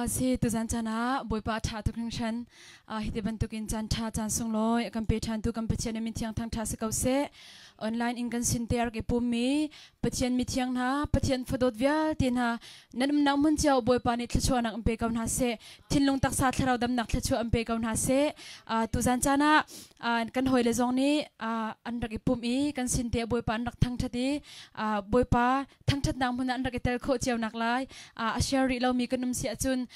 Si tuzan caan ah Bawipa a ṭha tuk hringhran. Hiti bantukin caan ṭha caan sunglawi a kan pe ṭhantu kan Pathian a min thiang thangṭha si ko seh. Online in kan sin te a rak i pummi Pathian mithiang hna, Pathian fadawt vialte hna, nan umnak hmun cio Bawipa nih thluachuahnak in pe ko hna seh. Thinlung taksa thlarau damnak thluachuah in pe ko hna seh. Tuzan caan ah kan hawile zong nih an rak i pum i kan sin te Bawipa an rak thangṭhat i Bawipa thangṭhatnak hmun ah an rak i tel khawh cio nak lai a share rih lomi kan um si ahcun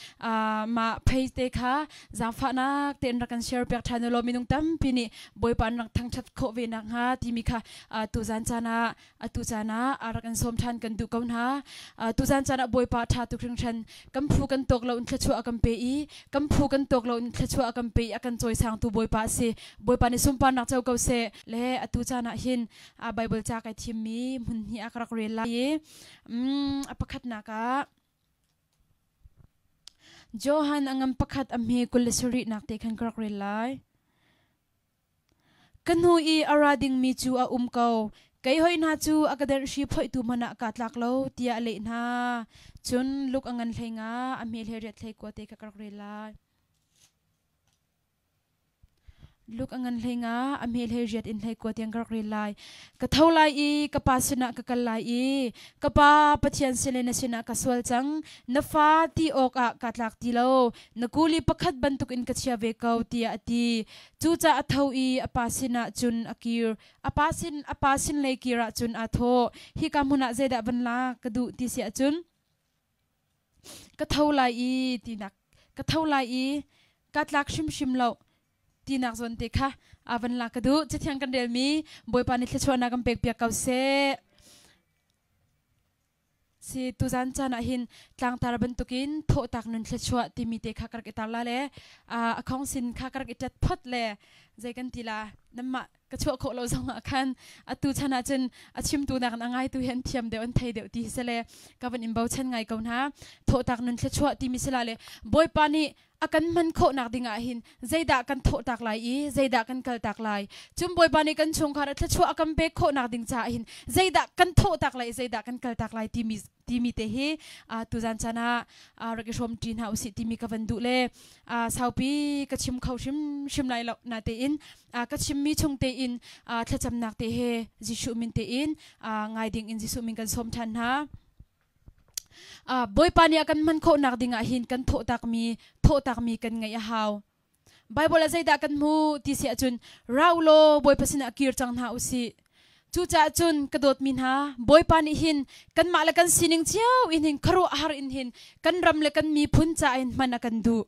mah page te kha zaangfahnak tein rak kan share piak ṭhan ulaw minung tampi nih Bawipa an rak thangṭhat khawh ve nak hnga timi kha tuzan caan ah atu caan ah a rak in sawm ṭhan kan duh ko hna. Tuzan caan ah Bawipa ṭha tuk hringhran kan phu kan tawk lo in thluachuah a kan pe i kan phu kan tawk lo in thluachuah a kan pe i a kan cawisangtu Bawipa a si. Bawipa nih sunparnak co ko seh. Le atu caan ah hin Bible ca kai thimmi hmun hnih ah ka rak rel lai i a pakhatnak ah Johan a ngam pakhat a hme 27 nak te khan ka rak rel lai. Ka hnu i a ra dingmi cu a um ko. Kei hoi hna cu a ka derhri phoihtu hmanh ah kaa tlak lo, tiah a leh hna. Cun luk a ngan hlei nga, a hme hlei riat hlei kua te kha ka rak rel lai. Luk a ngan hlei nga, a hme hlei riat in hlei kua tiang ka rak rel lai. Ka tho lai i ka pa sinah ka kal lai i, ka pa Pathian sin le na sinah ka sual cang, na fa ti awkah kaa tlak ti lo, na kuli pakhat bantukin ka chia ve ko, tiah a ti. Cucaah a tho i a pa sinah cun a kir. A pa sin a pa sin lei kir ah cun aa thawh. Hika hmun ah zeidah van lak ka duh ti si ahcun ka tho lai i tinak ka tho lai i ka tlak hrimhrim lo tinak zawn te kha a van lak ka duh. Cathiang kan relmi Bawipa nih thluachuahnak kan pek piak ko seh. Si tuzan caan ah hin tlangtar bantukin thawhtak nun thluachuah timi te kha ka rak i tar la le a khong sin kha ka rak i ṭat phot le zei kan ti la namah ka chuah khawh lo zong ah khan atu chan ah cun a chimtu nakin a ngaitu hi an thiam deuh an thei deuh ti hi si le ka van in bochan ngai ko hna. Thawhtak nun thluachuah timi si la le Bawipa nih a kan hman khawhnak ding ah hin zeidah kan thawhtak lai i zeidah kan kaltak lai? Cun Bawipa nih kan chungkhar a thluachuah a kan pek khawhnak ding caah hin zeidah kan thawhtak lai i zeidah kan kaltak lai timi timi te hi tuzan caan ah rak i hrawm ṭi hna usih timi ka van duh le saupi ka chim kho hrimhrim lai lo natein ka chimmi chung tein thlacamnak te he Jesuh min tein ngai ding in Jesuh min kan sawm ṭhan hna. Bawipa nih a kan hman khawhnak ding ah hin kan thawhtakmi thawhtakmi kan ngeih a hau. Bible ah zeidah kan hmu ti si ahcun ra u law Bawipa sinah kir cang hna usih. Cucaah cun ka dawtmi hna, Bawipa nih hin kanmah le kan sining cio in hin khuaruahhar in hin kan ram le kan miphun caah hin hman a kan duh.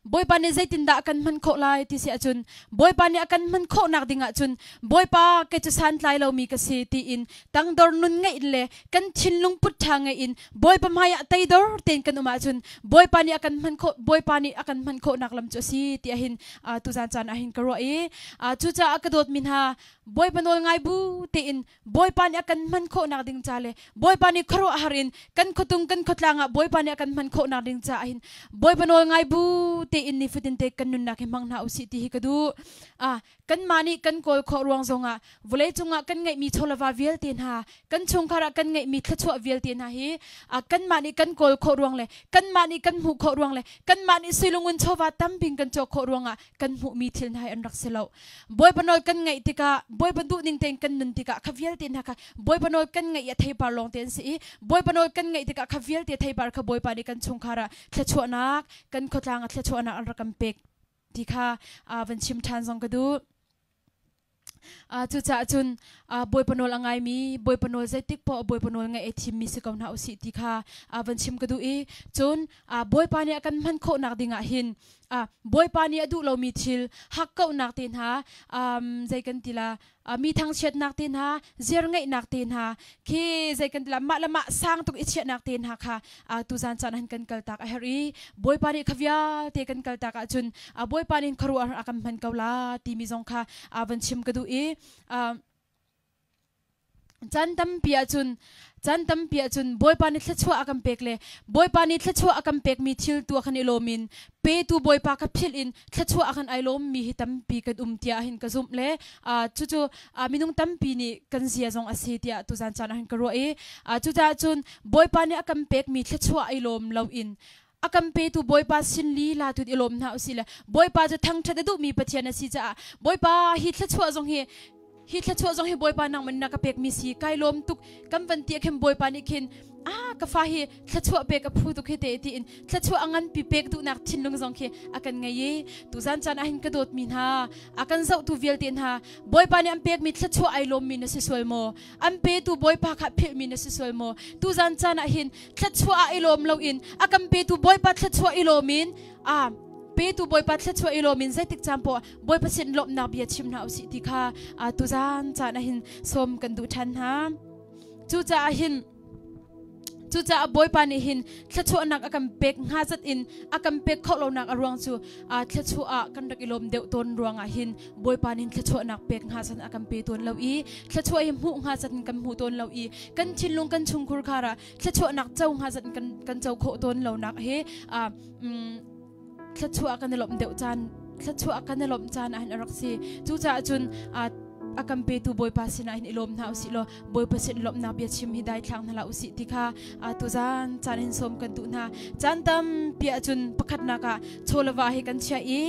Bawipa nih zeitindah a kan hman khawh lai ti si ahcun Bawipa nih a kan hman khawhnak ding ahcun Bawipa kei cu santlai lomi ka si tiin tangdor nun ngeih le kan thinlung put ṭha ngeih in Bawipa hmai ah teidor tein kan um ahcun Bawipa nih a kan hman khawh Bawipa nih a kan hman khawhnak lam cu a si ti ahhin tuzan caan ahhin ka ruah i cucaah ka dawtmi hna Bawipa nawl ngai bu tein Bawipa nih a kan hman khawhnak ding ca le Bawipa nih khuaruahhar in kan khuatung kan khuatlang ah Bawipa nih a kan hman khawhnak ding caah hin Bawipa nawl ngai bu tein nifatin te kan nunnak hi hmang hna usih ti hi ka duh. Ah, kanmah nih kan kawl khawh ruang zongah vawlei cungah kan ngeihmi chawlava vialte hna, kan chungkhar ah kan ngeihmi thluachuah vialte hna hi kanmah nih kan kawl khawh ruang le kanmah nih kan hmuh khawh ruang le kanmah nih suilungun chawva tambing kan cawk khawh ruangah kan hmuhmi thil hna hi an rak si lo. Bawipa nawl kan ngaih tikah Bawipa duhning tein kan nun tikah kha vialte hna kha Bawipa nawl kan ngaih i a theipar lawng te an si i Bawipa nawl kan ngaih tikah kha vialte theipar kha Bawipa nih kan chungkhar ah thluachuahnak kan khuatlang ah thluachuahnak an rak kan pek ti kha van chim ṭhan zong ka duh. Cucaah cun Bawipa nawl a ngaimi, Bawipa nawl zeitik poah Bawipa nawl ngaih ai thimmi si ko hna usih ti kha van chim ka duh i cun Bawipa nih a kan hman khawhnak dingah hin Bawipa nih a duh lomi thil hakkauhnak te hna zei kan ti la mi thangchiatnak te hna ziarngeihnak te hna khi zei kan ti la mah le mah sang tuk i chiahnak te hna kha tuzan caan han kan kaltak a herh i Bawipa nih kha vialte kan kaltak ahcun Bawipa nih khuaruah a kan hman ko la timi zong kha van chim ka duh i. Caan tampi ahcun caan tampi ahcun Bawipa nih thluachuah a kan pek le Bawipa nih thluachuah a kan pekmi thil tu ah khan i lawm in petu Bawipa kha philh in thluachuah ah khan ai lawmmi hi tampi kan um tiah hin ka zumh le cucu minung tampi nih kan zia zong a si tiah tuzan caan ah hin ka ruah i cucaah cun Bawipa nih a kan pekmi thluachuah i lawm loin a kan petu Bawipa sin lila tu i lawm hna usih le Bawipa cu thangṭhat a duhmi Pathian a si caah Bawipa hi thluachuah zong hi hi thluachuah zong hi Bawipa nangman na ka pekmi si kai lawm tuk kan van ti khin Bawipa nih khin ah ka fa hi thluachuah pek a phu tuk hi te tiin thluachuah a nganpi pek duhnak thinlung zong khi a kan ngei i tuzan caan ah hin ka dawtmi hna a kan zohtu vialte hna Bawipa nih an pekmi thluachuah ai lawmmi na si sual maw an petu Bawipa kha philhmi na si sual maw tuzan caan ah hin thluachuah ah i lawm loin a kan petu Bawipa thluachuah i lawm in a petu Bawipa thluachuah i lawm in zeitik caan poah Bawipa sin lawmhnak bia chim hna usih ti kha tuzan caan ah hin sawm kan duh ṭhan hna. Cucaah hin Cucaah Bawipa nih hin thluachuahnak a kan pek hnga zat in a kan pek khawh lonak a ruang cu thluachuah ah kan rak i lawm deuh tawn ruangah hin Bawipa nih thluachuahnak pek hnga zat a kan pe tawn lo i thluachuah hi hmuh hnga zat in kan hmu tawn lo i kan thinlung kan chungkhur khar ah thluachuahnak co hnga zat in kan kan co khawh tawn lonak hi thluachuah kan i lawmh deuh caan thluachuah kan i lawmh caan ah hin a rak si. Cucaah cun a kan petu Bawipa sinah hin i lawm hna usih law Bawipa sin lawmhnak bia chim hi dai thlang hna hlah usih ti kha tuzan caan hin sawm kan duh hna. Caan tampi ahcun pakhatnak ah chawlava hi kan chiah i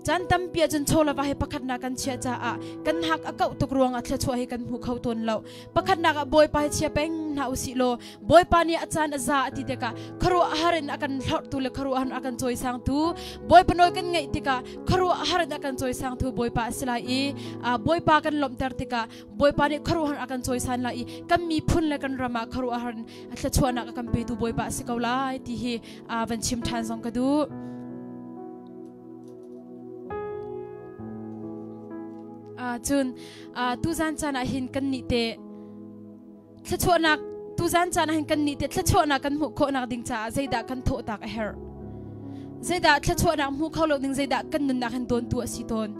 Caan tampi ahcun chawlava hi pakhatnak kan chiah caah kan hak a kauh tuk ruangah thluachuah hi kan hmu kho tawn lo. Pakhatnak ah Bawipa hi chia peng hna usih law Bawipa nih a caan a za a ti tikah khuaruahhar in a kan hlorhtu le khuaruahhar in a kan cawisangtu Bawipa nawl kan ngaih tikah khuaruahhar in a kan cawisangtu Bawipa a si lai i Bawipa kan lawmhter tikah Bawipa nih khuaruahhar a kan cawisan lai i kan miphun le kan ram ah khuaruahhar in thluachuahnak a kan petu Bawipa a si ko lai ti hi van chim ṭhan zong ka duh. Cun tuzan caan ah hin kan nih te thluachuahnak tuzan caan ah hin kan nih te thluachuahnak kan hmuh khawhnak ding caah zeidah kan thawhtak a herh? Zeidah thluachuahnak hmuh kho lo ding zeidah kan nunnak hin dawntu a si tawn?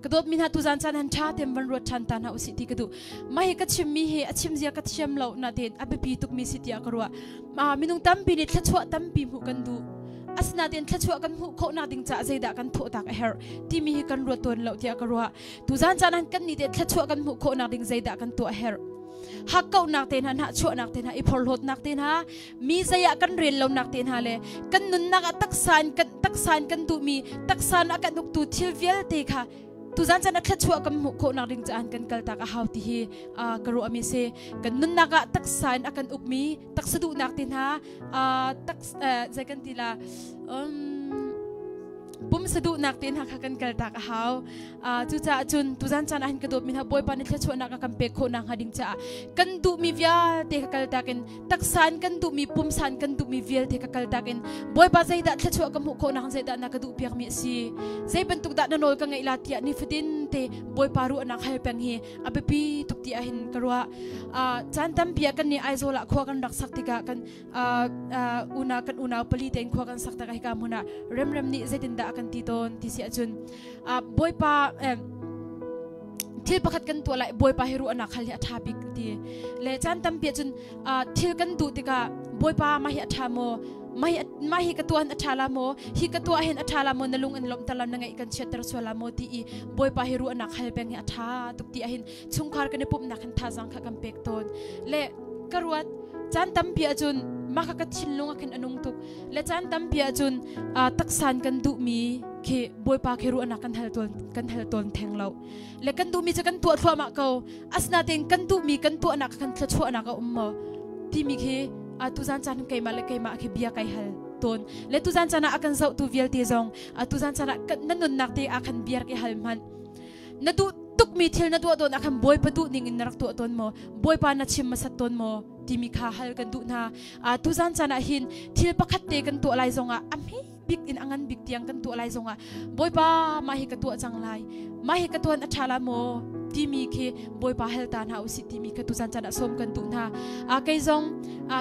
Ka dawtmi hna tuzan caan han ṭha tein van ruat ṭhan ta hna usih ti ka duh. Mah hi ka chimmi hi a chim zia ka thiam lo natein a biapi tukmi si tiah ka ruah. Minung tampi nih thluachuah tampi hmuh kan duh. Asinain thluachuah kan hmuh khawhnak ding caah zeidah kan thawhtak a herh timi hi kan ruat tawn lo tiah ka ruah. Tuzan caan ah kan nih te thluachuah kan hmuh khawhnak ding zeidah kan tuah a herh? Hakkauhnak te hna, hnahchuahnak te hna, i phorhlawtnak te hna, mi zei ah kan rel lonak te hna le kan nunnak ah taksa in kan taksa in kan duhmi taksa in a kan uktu thil vialte kha tuzan caan ah thluachuah kan hmuh khawhnak ding caah kan kaltak a hau ti hi ka ruahmi si. Kan nunnak ah taksa in a kan ukmi taksa duhnak te hna tak zei kan ti la pumsa duhnak te hna kha kan kaltak a hau. Cucaah cun tuzan caan ah hin ka dawtmi hna Bawipa nih thluachuahnak a kan pek khawh nakhnga ding caah kan duhmi vialte kha kaltak in taksa in kan duhmi pumsa in kan duhmi vialte kha kaltak in Bawipa zeidah thluachuah ka hmuh khawh nak zeidah na ka duh piakmi a si zei bantuk dah na nawl ka ngeih la tiah nifatin te Bawipa ruahnak hal peng hi a biapi tuk ti ah hin ka ruah. Caan tampi ah kan nih Aizawl ah khua kan rak sak tikah kan unau kan unau pali tein khua kan sak tikah hika hmun ah remrem nih zeitindah a kan ti tawn ti si ahcun Bawipa thil pakhat kan tuah lai Bawipa hi ruahnak hal hi a ṭha bik ti le caan tampi ahcun thil kan duh tikah Bawipa mah hi a ṭha maw mah hi ka tuah hin a ṭha la maw hi ka tuah hin a ṭha la maw na lung in lawmhter la na ngaih kan chiatter sual la maw ti i Bawipa hi ruahnak hal peng hi a ṭha tuk ti ahhin chungkhar kan i pumhnak hin thazaang kha kan pek tawn le ka ruat caan tampi ahcun mah kha ka thinlung ah khin a nung tuk le caan tampi ahcun taksan kan duhmi khi Bawipa khi ruahnak kan hal tawn kan hal tawn theng lo le kan duhmi cu kan tuah thluahmah ko asinain kan duhmi kan tuahnak kan thluachuahnak a um maw timi khi tuzan caan keimah le keimah khi bia kai hal tawn le tuzan caan ah a kan zohtu vialte zong tuzan caan ah na nunnak te ah khan bia rak i hal hmanh na duh tukmi thil na tuah tawn ah khan Bawipa duh ning in na rak tuah tawn maw Bawipa na chim hmasat tawn maw timi kha hal kan duh hna tuzan caan ah hin thil pakhat te kan tuah lai zongah a hme bik in a ngan bik tiang kan tuah lai zongah Bawipa mah hi ka tuah cang lai mah hi ka tuan a ṭha la maw timi khi Bawipa hal ta hna usih timi kha tuzan caan ah sawm kan duh hna kei zong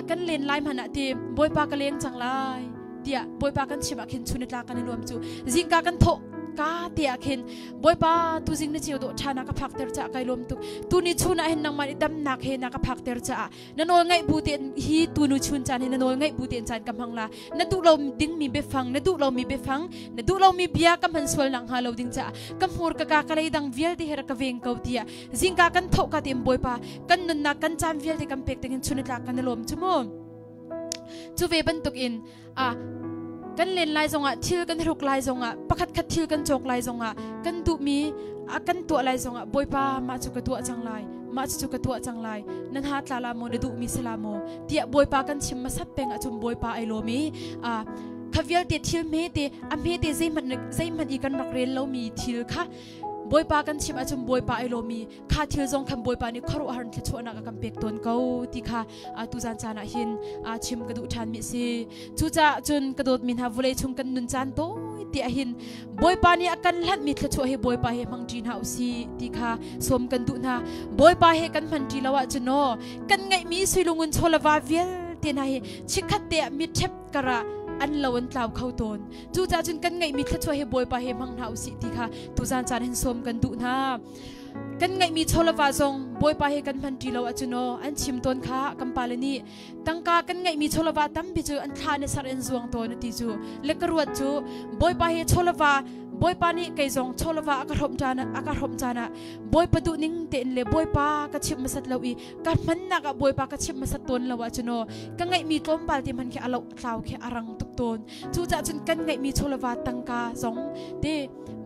kan len lai hmanh ah ti Bawipa ka leng cang lai tiah Bawipa kan chim ah khin chun tla kan i nuam cu zingka kan thawh. ka te ah khin Bawipa tuzing na ceu dawh ṭha na ka phak ter caah kai lawm tuk. Tuni chun ah hin nangmah nih damnak he na ka phak ter caah na nawl ngaih bu tein hi tunu chun caan hi na nawl ngaih bu tein caan ka hmang la. Na duh lo dingmi biafang, na duh lomi biafang, na duh lomi bia ka hman sual nak hnga lo ding caah ka hmur ka ka ka lei dang vialte he rak ka veng ko tiah zingka kan thawh ka tein Bawipa kan nunnak kan caan vialte kan pek ding in chun tlak kan i lawm cu mu. Cu ve bantuk in a kan len lai zongah thil kan hruk lai zongah pakhat khat thil kan cawk lai zongah kan duhmi a kan tuah lai zongah Bawipa mah cu ka tuah cang lai mah cu ka tuah cang lai nan ha tla la maw na duhmi si la maw tiah Bawipa kan chim hmasat peng ahcun Bawipa ai lawm i a kha vialte thil hme te a hme te zeihmanh zeihmanh i kan rak rel lomi thil kha Bawipa kan chim ahcun Bawipa ai lawmi kha thil zong khan Bawipa nih khuaruahhar in thluachuahnak a kan pek tawn ko ti kha tuzan caan ah hin chim ka duh ṭhan mi a si. Cucaah cun ka dawtmi hna vawlei chung kan nun caan tawi te ah hin Bawipa nih a kan hlanhmi thluachuah hi Bawipa he hmang ṭi hna usih ti kha sawm kan duh hna. Bawipa he kan hman ṭi lo ahcun aw kan ngeihmi suilungun chawlava vialte hna hi chikkhat te ah mitṭhep karah an lo an tlau kho tawn. Cucaah cun kan ngeihmi thluachuah hi Bawipa he hmang hna usih ti kha tuzan caan hin sawm kan duh hna. Kan ngeihmi chawlava zong Bawipa he kan hman ṭi lo ahcun aw an chim tawn kha kan pale nih tangka kan ngeihmi chawlava tampi cu an thla ne sar in zuang tawn a ti cu le ka ruat cu Bawipa he chawlava Bawipa nih kei zong chawlava a ka hrawmh caan a ka hrawmh caan ah Bawipa duh ning tein le Bawipa ka chimh hmasat lo i ka hmannak ah Bawipa ka chimh hmasat tawn lo ahcun aw ka ngeihmi tlawmpal te hmanh khi a loh tlau khi a rang tuk tawn cucaah cun kan ngeihmi chawlava tangka zong te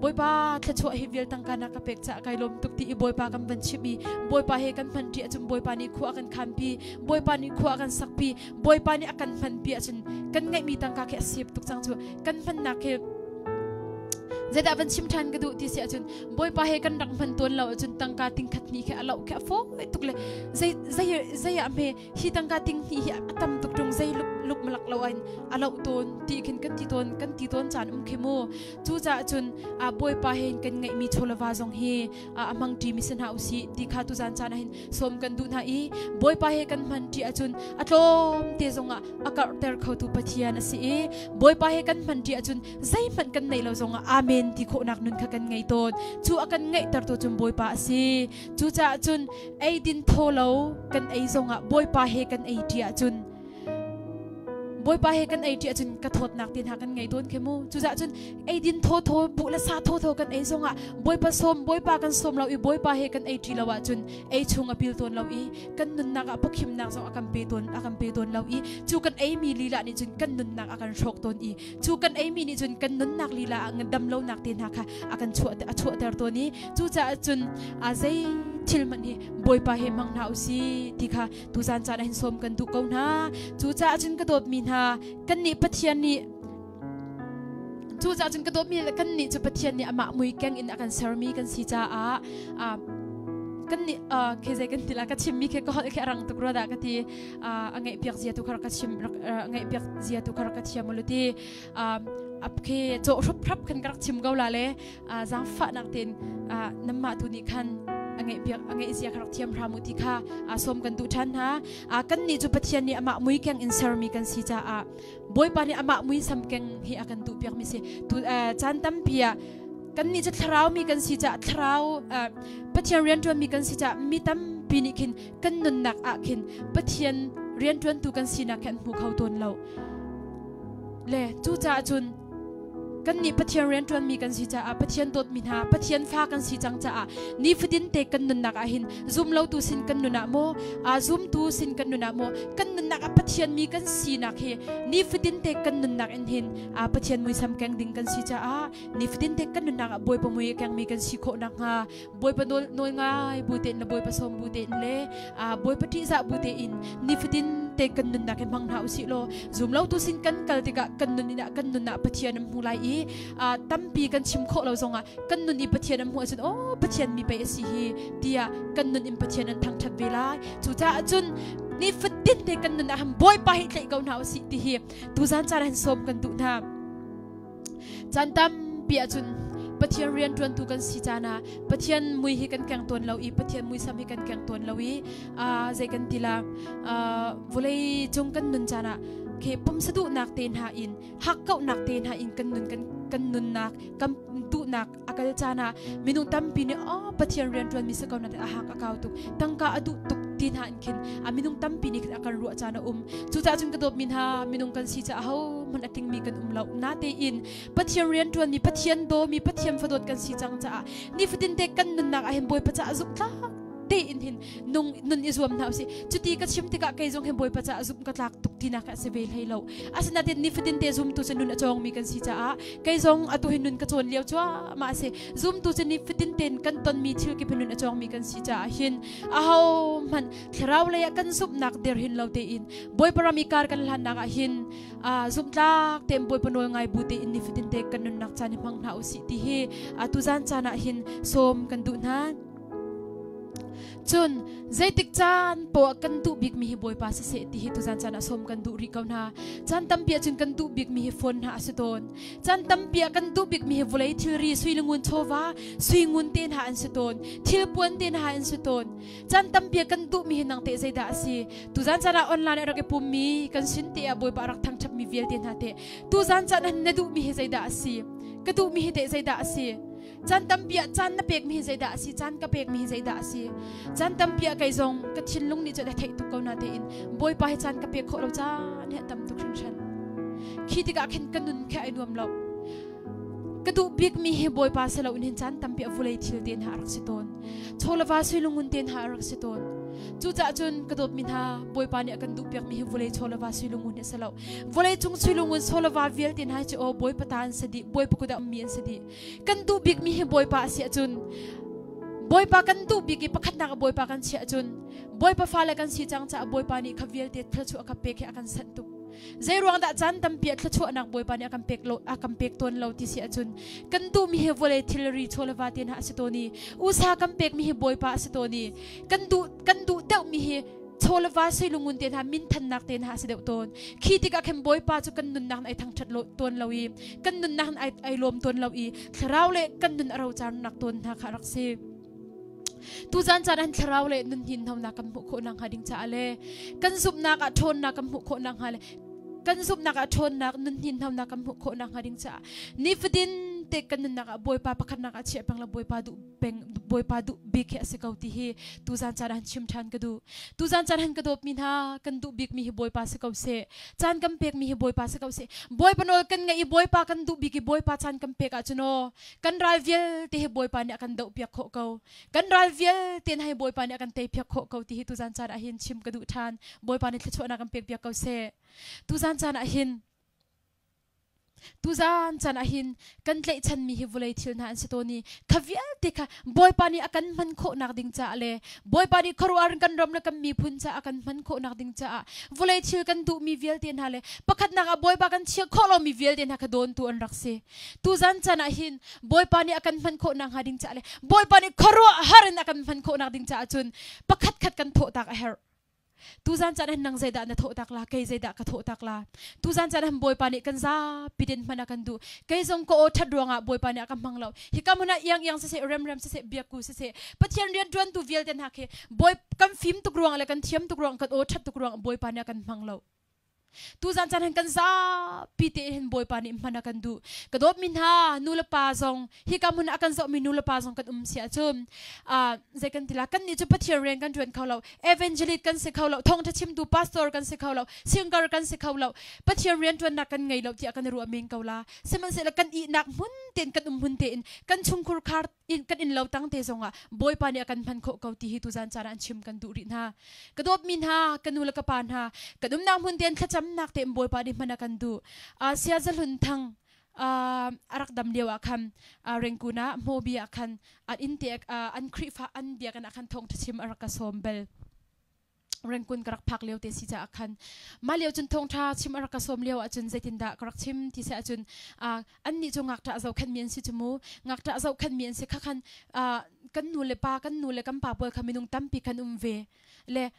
Bawipa thluachuah hi vial tangka na ka pek caah kai lawm tuk ti i Bawipa kan van chimh i Bawipa he kan hman ṭi ahcun Bawipa nih khua a kan khanpi Bawipa nih khua a kan sakpi Bawipa nih a kan hmanpi ahcun kan ngeihmi tangka khi a sip tuk cang cu kan hmannak khi zeidah van chim ṭhan ka duh ti si ahcun Bawipa he kan rak hman tawn lo ahcun tangka tingkhat hnih khi a loh khi a fawi tuk le zei zei zei ah hme hi tangka ting hnih hi a tam tuk ṭung zei luk luk malak lo in a loh tawn ti khin kan ti tawn kan ti tawn caan um khi mu Cucaah cun Bawipa he kan ngeihmi chawleva zong hi a hmang ṭimi si hna usih ti kha tuzan caan ah hin sawm kan duh hna i Bawipa he kan hman ṭi ahcun a tlawm te zongah a karhter khotu Pathian a si i Bawipa he kan hman ṭi ahcun zeihmanh kan neih lo zongah Amen ti khawhnak nun kha kan ngei tawn. Cu a kan ngeihtertu cun Bawipa a si. Cucaah cun eidin thaw lo kan ei zongah Bawipa he kan ei ṭi ahcun Bawipa he kan ei ṭi ahcun ka thawtnak te hna kan ngei tawn khi mu. Cucaah cun eidin thawthaw buh le sa thawthaw kan ei zongah Bawipa sawm Bawipa kan sawm lo i Bawipa he kan ei ṭi lo ahcun ei chung a pil tawn lo i kan nunnak ah pawkhimnak zong a kan pe tawn a kan pe tawn lo i cu kan eimi lila nih cun kan nunnak a kan hrawk tawn i cu kan eimi nih cun kan nunnak lila ah dam lonak te hna kha a kan chuah a chuahter tawn i cucaah cun a zei thil hmanh hi Bawipa he hmang hna usih ti kha Tuzan caan ah hin sawm kan duh ko hna. Cucaah cun ka dawtmi hna, kannih Pathian nih cucaah cun ka dawtmi kannih cu Pathian nih amah mui keng in a kan sermi kan si caah kannih khi zei kan ti la ka chimmi khi ka holh khi a rang tuk rua dah ka ti a ngaih piak zia tu kha ka chim ngaih piak zia tu kha ka thiam ulu ti ap khi cawh hrup hrap khan ka rak chim ko la le zaangfahnak tein nanmah tu nih khan a ngeih piak a ngeih zia kha rak thiam hram u ti kha sawm kan duh ṭhan hna. Kannih cu Pathian nih amah mui keng in sermi kan si caah Bawipa nih amah muisam keng hi a kan duh piakmi si. Tu caan tampi ah kannih cu thlarau mi kan si caah thlarau Pathian rianṭuanmi kan si caah mi tampi nih khin kan nunnak ah khin Pathian rianṭuantu kan sinak khi an hmu kho tawn lo. Le cucaah cun Kannih Pathian rianṭuanmi kan si caah Pathian dawtmi hna Pathian fa kan si cang caah nifatin te kan nunnak ah hin zumlotu sin kan nun ah maw aa zumtu sin kan nun ah maw kan nunnak ah Pathian mi kan sinak hi nifatin te kan nunnak in hin aa Pathian muisam keng ding kan si caah nifatin te kan nunnak ah Bawipa mui kengmi kan si khawh nakhnga Bawipa nawl nawl ngai bu tein le Bawipa sawm bu tein le Bawipa ṭihzah bu tein nifatin te kan nunnak hi hmang hna usih law zumlotu sin kan kal tikah kan nun in ah kan nun ah Pathian an hmu lai i tampi kan chim khawh lo zongah kan nun i Pathian an hmuh ahcun aw Pathian mi pei a si hi tiah kan nun in Pathian an thangṭhat ve lai. Cucaah cun nifatin te kan nun ah han Bawipa hi tlaih ko hna usih ti hi tuzan caan ah hin sawm kan duh hna. Caan tampi ahcun Pathian rianṭuantu kan si caan ah Pathian mui hi kan keng tawn lo i Pathian muisam hi kan keng tawn lo i zei kan ti la vawlei cung kan nun caan ah khi pumsa duhnak te hna in hakkauhnak te hna in kan nun kan kan nunnak kan duhnak a kal caan ah minung tampi nih oh Pathian rian ṭuan mi si ko na a hak a kau tuk tangka a duh tuk ti hna in khin a minung tampi nih khin a kan ruah caan a um. Cucaah cun ka dawt mi hna, minung kan si caah ho hmanh a tling mi kan um lo. Natein Pathian rian ṭuan mi, Pathian daw mi, Pathian fadawt kan si cang caah nifatin te kan nunnak ah hin Bawipa caah zumhtlak tein hin nung nun i zuam hna usih. Cuti ka chim tikah kei zong hin Bawipa caah zumh ka tlak tuk tinak a si ve hlei lo. Asinain nifatin te zumtu cu nun a cawngmi kan si caah kei zong atu hin nun ka cawn lio cuahmah a si. Zumtu cu nifatin tein kan tonmi thil kip hin nun a cawngmi kan si caah hin aho hmanh thlarau lei ah kan zumhnak der hin lo tein Bawipa ram i kar kan hlannak ah hin zumhtlak tein Bawipa nawl ngai bu tein nifatin te kan nunnak caan hi hmang hna usih ti hi tuzan caan ah hin sawm kan duh hna. Cun zeitik caan poah kan duh bikmi hi Bawipa siseh ti hi tuzan caan ah sawm kan duh rih ko hna. Caan tampi ah cun kan duh bikmi hi phone hna a si tawn. Caan tampi ah kan duh bikmi hi vawlei thilri sui le ngun chawva, sui ngun te hna an si tawn, thilpuan te hna an si tawn. Caan tampi ah kan duhmi hi nang teh zeidah a si? Tuzan caan ah online a rak i pummi kan sin te ah Bawipa a rak thangṭhatmi vialte hna teh tuzan caan ah na duhmi hi zeidah a si? Ka duhmi hi teh zeidah a si? Caan tampi ah caan na pekmi hi zeidah a si? Caan ka pekmi hi zeidah a si? Caan tampi ah kei zong ka thinlung nih cun a theih tuk ko na tein Bawipa hi caan ka pek khawh lo caan hi a tam tuk hringhran. Khi tikah khin ka nun khi ai nuam lo. Ka duh bikmi hi Bawipa si loin hin caan tampi a vulei thil te hna a rak si tawn. Chawleva suilungun te hna a rak si tawn. Cucaah cun ka dawtmi hna Bawipa nih a kan duhpiakmi hi vulei chawleva suilungun hi a si lo. Vawlei cung suilungun chawleva vialte hna hi cu aw Bawipa ta an si dih, Bawipa kut ah ummi an si dih. Kan duh bikmi hi Bawipa a si ahcun Bawipa kan duh bik i pakhatnak ah Bawipa kan chiah ahcun Bawipa fale kan si cang caah Bawipa nih kha vialte thluachuah a ka pek hi a kan sanh tuk. Zei ruang dah caan tampi ah thluachuahnak Bawipa nih a kan pek lo a kan pek tawn lo ti si ahcun kan duhmi hi vawlei thilri chawleva te hna a si tawn i usa kan pekmi hi Bawipa a si tawn i kan duh kan duh deuhmi hi chawleva suilungun te hna minthannak te hna a si deuh tawn. Khi tikah khin Bawipa cu kan nunnak in ai thangṭhat lo tawn lo i kan nunnak in ai, ai lawm tawn lo i thlarau le kan nun a rocarnak tawn hna kha a rak si. Tuzan caan an thlarau le nun hin honak kan hmuh khawh nakhnga ding caah le kan zumhnak ah ṭhawnnak kan hmuh khawh nakhnga le kan zumhnak ah ṭhawnnak nun hin honak kan hmuh khawh nakhnga ding caah nifatin te kan nunnak ah Bawipa pakhatnak ah chiah peng la Bawipa duh peng Bawipa duh bik hi a si ko ti hi tuzan caan ah chim ṭhan ka duh. Tuzan caan han ka dawtmi hna kan duh bikmi hi Bawipa si ko seh. Caan kan pekmi hi Bawipa si ko seh. Bawipa nawl kan ngaih i Bawipa kan duh bik i Bawipa caan kan pek ahcun aw kan ral vialte hi Bawipa nih a kan dohpiak khawh ko. Kan ral vialte hna hi Bawipa nih a kan teipiak khawh ko ti hi tuzan caan ah hin chim ka duh ṭhan. Bawipa nih thluachuahnak kan pekpiak ko seh. Tuzan caan ah hin Tuzan caan ah hin kan tlaihchanmi hi vawlei thil hna an si tawn i kha vialte kha Bawipa nih a kan hman khawhnak ding caah le Bawipa nih khuaruahhar in kan ram le kan miphun caah a kan hman khawhnak ding caah vawlei thil kan duhmi vialte hna le pakhatnak ah Bawipa kan chiah khawh lomi vialte hna kha dawntu an rak si. Tuzan caan ah hin Bawipa nih a kan hman khawhnak hnga ding caah le Bawipa nih khuaruahhar in a kan hman khawhnak ding caah cun pakhat khat kan thawhtak a herh. Tuzan caan ah nang zeidah na thawh tak la, kei zeidah ka thawh tak la. Tuzan caan ah Bawipa nih kan zapi den hman a kan duh. Kei zong ka aw ṭhat ruangah Bawipa nih a ka hmang lo. Hika hmun ah iang iang siseh, rem rem siseh, biakku siseh, Pathian rian ṭuantu vialte hna khi Bawi kan fim tuk ruang le kan thiam tuk ruang, kan aw ṭhat tuk ruang Bawipa nih a kan hmang lo. Tuzan caan hin kan zapi te hin Bawipa nih hman a kan duh. Ka dawtmi hna nu le pa zong hika hmun ah a kan zohmi nu le pa zong kan um si ahcun zei kan ti la kan nih cu Pathian rian kan ṭuan kho lo evangelist kan si kho lo thawngṭha chimtu pastor kan si kho lo singer kan si kho lo Pathian rian ṭuannak kan ngei lo tiah kan i ruah men ko la sihmanhsehlaw kan ihnak hmun tein kan um hmun tein kan chungkhur khar in kan inn lo tang te zongah Bawipa nih a kan hman khawh ko ti hi tuzan caan ah an chim kan duh rih hna. Ka dawtmi hna, ka nu le ka pa hna, kan umnak hmun tein thlacamnak tein Bawipa nih hman a kan duh. Asia zahlun thang a rak dam lio ah khan Rengkun ah Hmobi ah khan an inn te an Khrihfa an biakinn ah khan thawngṭha chim a rak ka sawm bel. Rengkun ka rak phak lio te si caah khan mah lio cun thawngṭha chim a rak ka sawm lio ahcun zeitindah ka rak chim ti seh ahcun an nih cu ngakṭah zohkhenhmi an si cu mu ngakṭah zohkhenhmi an si kha khan kan nu le pa kan nu le kan pa pawl kha minung tampi kan um ve le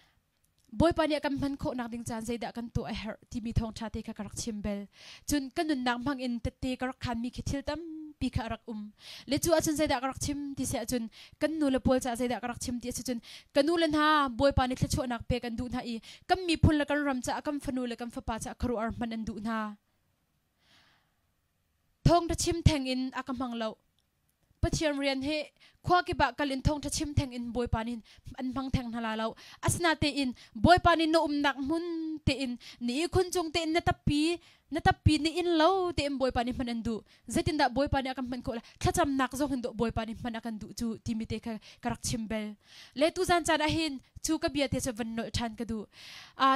Bawipa nih a kan hman khawhnak ding caan zeidah kan tuah a herh timi thawngṭha te kha ka rak chim bel cun ka nunnak hmang in tette ka rak khanmi khi thil tampi kha a rak um le cu ahcun zeidah ka rak chim ti si ahcun kan nu le pawl caah zeidah ka rak chim ti a si cun ka nu le hna Bawipa nih thluachuahnak pek an duh hna i kan miphun le kan ram caah kan fanu le kan fapa caah khuaruahhar hman an duh hna. Thawngtha chim theng in a ka hmang lo. Pathian rian hi khua kip ah kal in thawngtha chim theng in Bawipa nih an hmang theng hna la lo. Asinatein Bawipa nih na umnak hmun tein na ihkhun cung tein na tappi na tappi na inn lo tein Bawipa nih hman an duh. Zeitindah Bawipa nih a kan hman khawh lai? Thlacamnak zong hin dawh Bawipa nih hman a kan duh cu timi te kha ka rak chim bel. Le tuzan caan ah hin cu ka bia te cu van nolh ṭhan ka duh.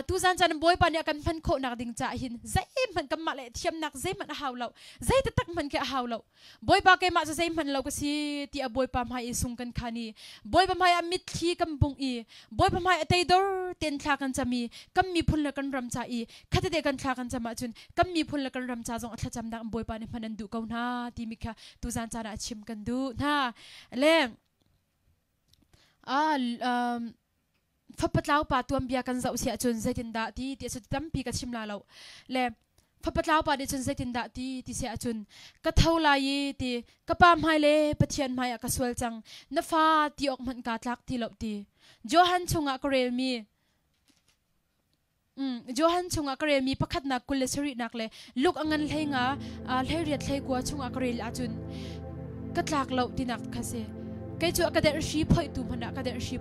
Tuzan caan Bawipa nih a kan hman khawhnak ding caah hin zeihmanh kanmah le thiamnak zeihmanh a hau lo. Zei taktak hmanh khi a hau lo. Bawipa keimah cu zeihmanh lo ka si tiah Bawipa hmai i sung kan khan i Bawipa hmai ah mitthli kan bungh i Bawipa hmai a teidor tein thla kan cam i kan miphun le kan ram ca i khatete kan thla kan cam ahcun kan miphun le kan ram ca zong a thlacamnak in Bawipa nih hman an duh ko hna timi kha tuzan caan ah chim kan duh hna. Le fapatlau pa tuanbia kan zoh si ahcun zeitindah ti ti cu tampi ka chim la lo. Le fapatlau pa nih cun zeitindah ti ti si ahcun ka tho lai i ti ka pa hmai le Pathian hmai ah ka sual cang na fa ti awk hmanh kaa tlak ti lo ti. Johan chungah ka relmi Johan chungah ka relmi pakhatnak 27nak le Luke a ngan hlei nga 18 hlei kua chungah ka rel ahcun ka tlak lo tinak kha si. Kei cu a ka derh hri phoihtu hmanh ah ka derh hri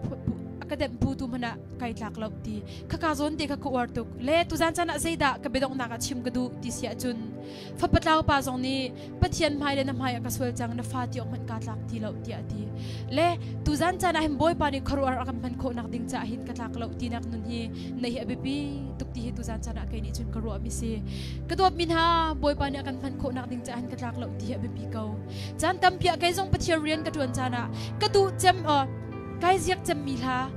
a ka demh pu tu hmanh ah kai tlak lo ti khaka zawn te kha ka uar tuk le tuzan caan ah zeidah ka biadonghnak ah chim ka duh ti si ahcun fapatlau pa zong nih Pathian hmai le na hmai ah ka sual cang na fa ti awk hmanh kaa tlak ti lo tiah a ti le tuzan caan ah hin Bawipa nih khuaruahhar a kan hman khawhnak ding caah hin ka tlak lo tinak nun hi nei hi a biapi tuk ti hi tuzan caan ah kei nih cun ka ruahmi si ka dawtmi hna Bawipa nih a kan hman khawhnak ding caah hin ka tlak lo ti hi a biapi ko caan tampi ah kei zong Pathian rian ka ṭuan caan ah ka duh cem kai ziak cemmi hla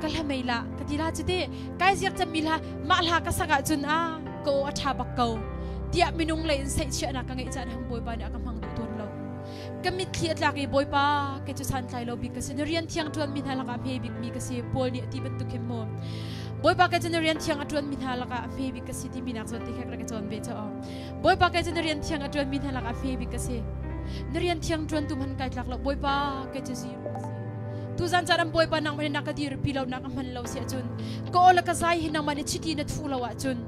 ka hla mei la ka ti la cu ti kai ziak cemmi hla mah hla ka sak ahcun a ka aw a ṭha bak ko tiah minung lei in seihchiahnak ka ngeih caan hang Bawipa nih a ka hmang duh tawn lo ka mitthli a tlak i Bawipa kei cu santlai lo bik ka si na rian thiang ṭuan mi hna lakah hme bik mi ka si Paul nih a ti bantuk hin mu Bawipa kei cu na rian thiang a ṭuan mi hna lakah hme bik ka si timi nak zawn te kha ka cawn ve chaw Bawipa kei cu na rian thiang a ṭuan mi hna lakah hme bik ka si na rian thiang ṭuan tu hman kai tlak lo Bawipa kei cu zero ka si tuzan caan an Bawipa nangmah nih na ka dirpi lo na ka hman lo si ahcun ka aw le ka zai hi nangmah nih chiti na thuh lo ahcun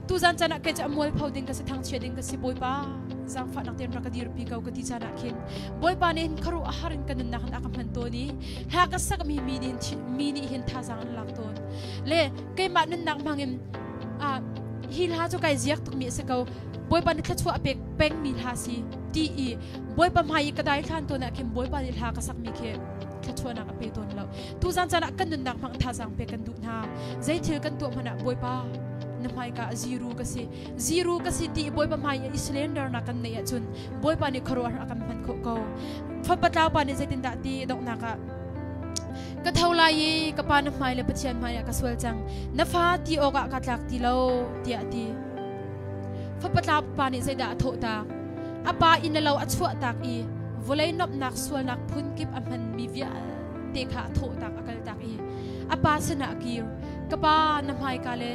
tuzan caan ah kei cu a mualpho ding ka si thangchia ding ka si Bawipa zaangfahnak tein rak ka dirpi ko ka ti caan ah khin Bawipa nih hin kharuah a har in ka nunnak in a ka hman tawn i hla ka sak mi mi nih mi nih hin thazaang an lak tawn le keimah nunnak hmangin hi hla cu kai ziak tukmi a si ko Bawipa nih thluachuah a pek pengmi hla si ti i Bawipa hmai i ka dai hlan tawn ah khin Bawipa nih hla ka sakmi khi thluachuahnak a pe tawn lo tuzan caan ah kan nunnak hmang thazaang pe kan duh hna zei thil kan tuah hmanh ah Bawipa na hmaika ah zero ka si zero ka si ti Bawipa hmai i surrender nak kan neih ahcun Bawipa nih khuaruahhar a kan hman khawh ko fapa tlau pa nih zeitindah ti donghnak ah ka tho lai i ka pa na hmai le Pathian hmai ah ka sual cang na fa ti awkah ka tlak ti lo tiah a ti fapa tlau pa nih zeidah a thawh tak a pa inn le lo a chuah tak i vawlei nomhnak sualnak phunkip a hmanmi vialte kha a thawh tak a kal tak i a pa sinah a kir ka pa na hmaika le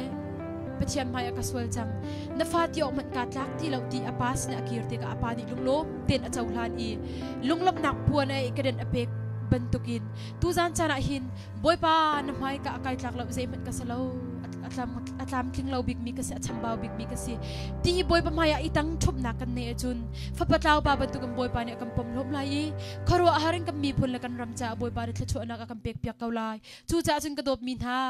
Pathian hmai ah ka sual cang na fa ti awk hmanh kaa tlak ti lo ti a pa sinah a kir tikah a pa nih lunglawm tein a cohlan i lunglawmhnak puan a ka den a pek bantukin tuzan caan ah hin Bawipa na hmai ka kai tlak lo zeihmanh ka si lo a tlamtling lo bikmi ka si a chambau bikmi ka si ti Bawipa hmai ah i tang ṭhumhnak kan neih ahcun fapa tlau pa bantukin Bawipa nih a kan pom hlawm lai i khuaruahhar in kan miphun le kan ram caah Bawipa nih thluachuahnak a kan pek piak ko lai cucaah cun ka dawtmi hna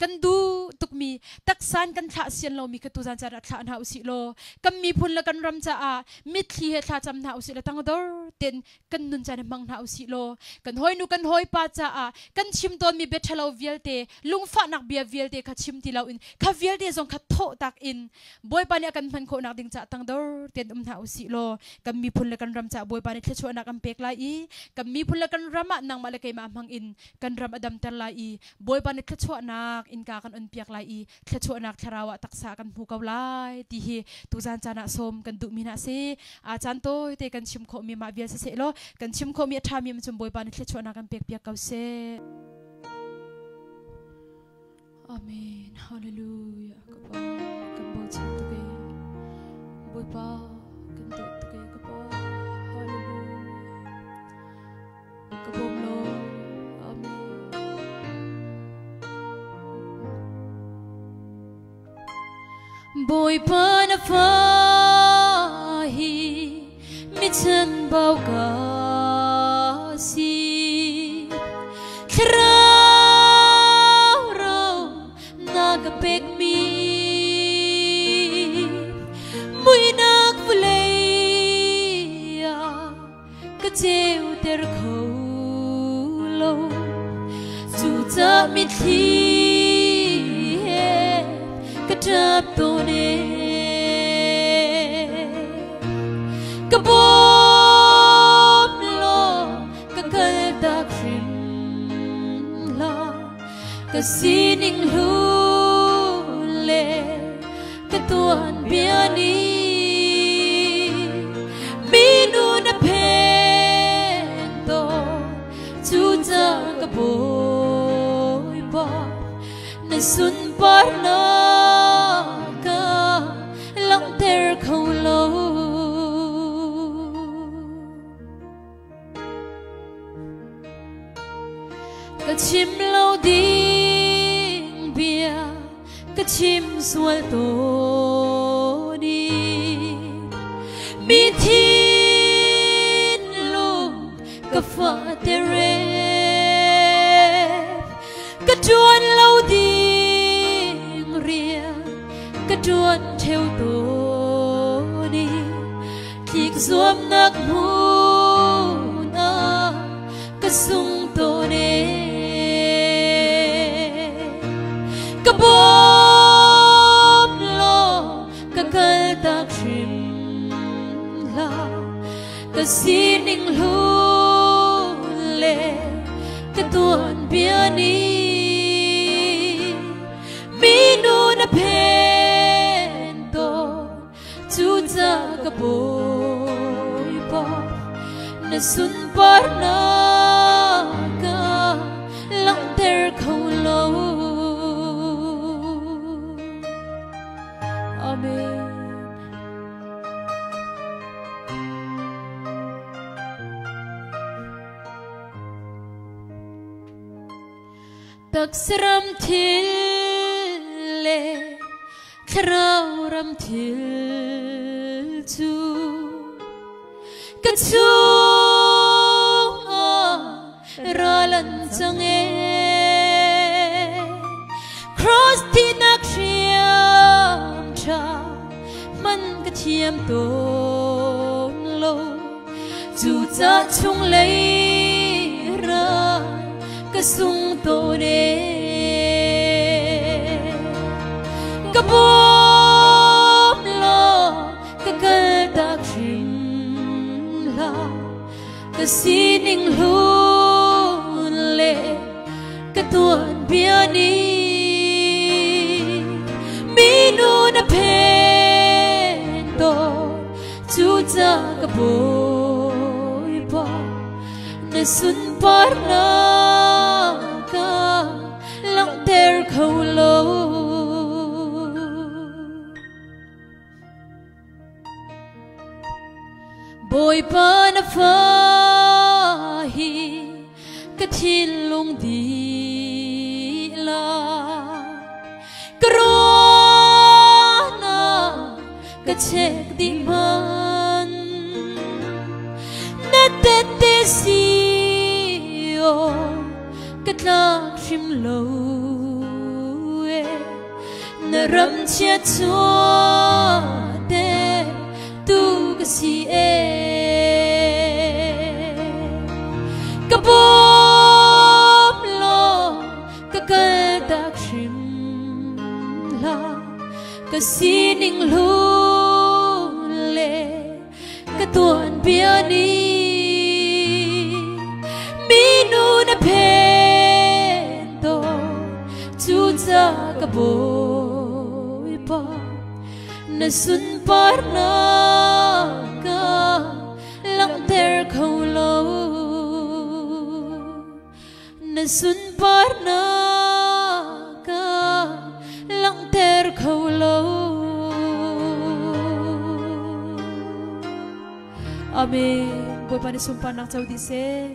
kan duh tukmi taksan kan thlah sian lomi kha tuzan caan ah thlah hna usih law kan miphun le kan ram caah mitthli he thlacam hna usih le tangdor ten kan nun caan hmang hna usih law kan hawinu kan hawipa caah kan chim tawnmi bia ṭhalo vialte lungfahnak bia vialte kha chim ti loin kha vialte zong kha thawh tak in Bawipa nih a kan hman khawhnak ding caah tangdor ten um hna usih law kan miphun le kan ram caah Bawipa nih thluachuahnak an pek lai i kan miphun le kan ram ah nangmah le keimah hmang in kan ram a damter lai i Bawipa nih thluachuahnak innka kan on piak lai i thluachuahnak thlarau ah taksa kan hmu ko lai ti hi tuzan caan ah sawm kan duhmi hna si a caan tawi te kan chim khawhmi mah vial siseh law kan chim khawhmi a ṭhami cun Bawipa nih thluachuahnak kan pek piak ko seh. Amen. Hallelujah. Ka pa kan bochan tuk e. Bawipa kan dawt tuk e ka pa. Hallelujah. Ka bawm law. Amen. Bawipa na fa hi. Chan bau ka si Thlarau ro na ka pek mi Muinak vawlei ah ka ceuter kho lo Cucah mitthli he ka ṭap tawn ee Ka bawm law ka kaltak hrim hlah Ka sining hlu le ka tuanbia nih minu na phen tawn Cucah ka Bawipa na sunparnak ka langhter kho lo. Ka chim lo ding bia ka chim sual tawn i mi thinlung ka fahter e Ka ṭuan lo ding rian ka ṭuan ṭheo tawn i tlik zuamnak hmun ah ka sung tawn e Ka bawm law ka kaltak hrim hlah Ka sining hlun le ka tuanbia nih minu na phen tawn Cucah ka Bawipa na sunparnak ka langhter kho lo. Amen. Taksaram thil le thlarau ram thil cu ka chungah ral an cang ee. Cross thihnak hriam ṭha hman ka thiam tawn lo. Cucah chunglei ral ka sung tawn ee. Ka bawm law ka kaltak hrim hlah Ka sining hlun le ka tuanbia nih minu na phen tawn Cucah ka Bawipa na sunparnak ka langhter kho lo. Bawipa na fa hi ka thinlung dihlak ka ruahnak ka check dih hmanh na tette si ka tlak hrim lo e na ram chia chuah te tu ka si e Ka bawm law ka kaltak hrim hlah Ka sining hlun le ka tuanbia nih minu na phen tawn Cucah ka Bawipa na sunparnak ka langhter kho lo. Na sunparnak ka langhter kho lo. Amen. Bawipa nih sunparnak co dih seh.